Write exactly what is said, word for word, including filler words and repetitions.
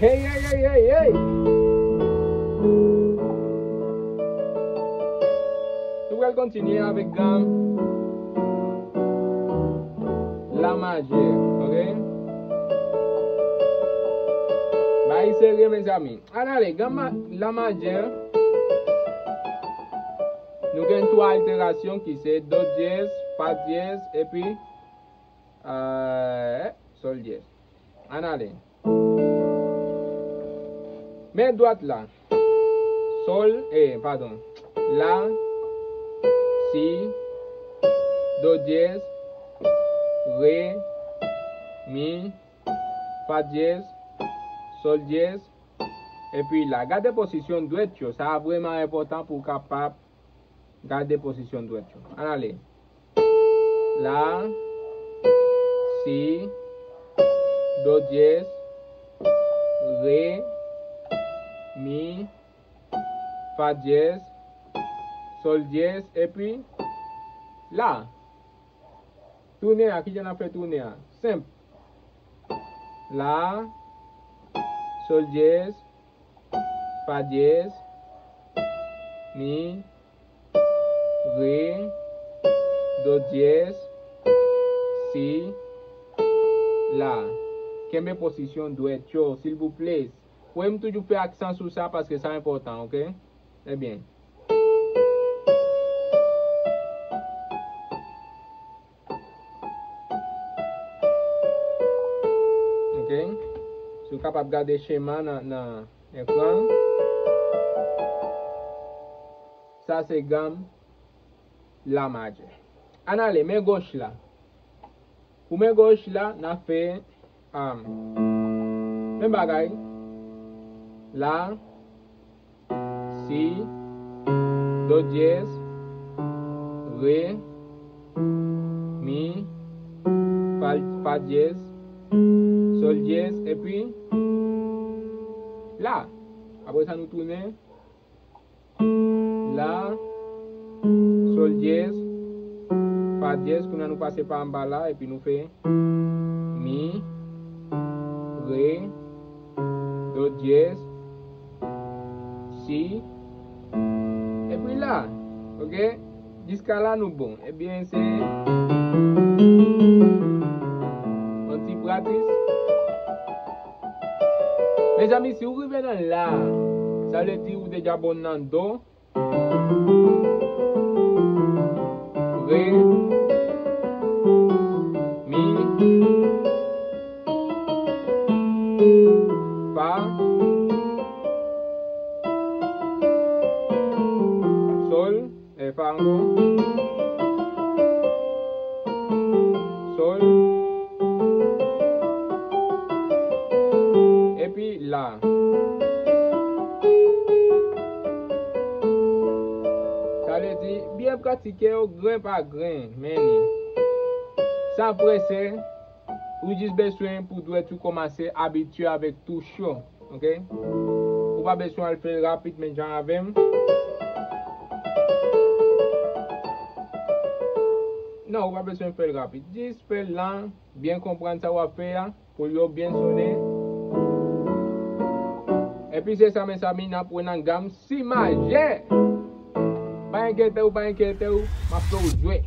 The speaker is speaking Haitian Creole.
Hey, hey, hey, hey, hey! Nou pral kontinye avèk gam la majè, ok? Bay serye, mezanmi. Ann ale, gam ma-, la majè. Nou gen twa alterasyon ki se do dyèz, fa dyèz, epi, euh, sòl dyèz. Ann ale. Men dwat la. Sòl, eh, padon. La, si, do dyèz, re, mi, fa dyèz, sòl dyèz, epi la. Gade pozisyon dwèt yo. Sa a vrèman enpòtan pou w kapab gade pozisyon dwèt yo. Ann ale. La, si, do dyèz, re, mi, fa dyèz, sòl dyèz, epi la. Tounen an, kijan n ap fè tounen an? Senp. La, sòl dyèz, fa dyèz, mi, re, do dyèz, si, la. Kenbe pozisyon dwèt yo, silvouplè. Wi, m toujou fè aksan sou sa paske sa enpòtan, ok? Ebyen. Ok? Si w kapab gade chema nan, nan ekran. Sa se gam la majè. Ann ale, men goch la. Pou men goch la, n ap fè, um, menm bagay. La, si, do dyèz, re, mi, fa, fa dyèz, sòl dyèz, epi la. Apre sa, nou tounen. La, sòl dyèz, fa dyèz, kounye a nou pase pa anba la, epi nou fè mi, re, do dyèz, si, epi la. Ok? Jiska la nou bon. Ebyen, se yon ti pratis. Mezanmi, si w rive nan la, sa vle di ou deja bon nan do, re, mi, fa, sòl, e fa ankò, sòl, epi la. Sa vle di, byen pratike yo grenn pa grenn, men li. San prese, ou jis bezwen pou dwèt ou kòmanse abitye avèk touch yo, ok? Ou pa bezwen al fè l rapid, menm jan avè m. Non, ou pa bezwen fè l rapid. Jis fè l lan, byen konprann sa w ap fè a, pou yo byen sonnen. Epi se sa, mezanmi, n ap wè nan gam si majè. Pa enkyete w, pa enkyete w, m ap fè w jwe.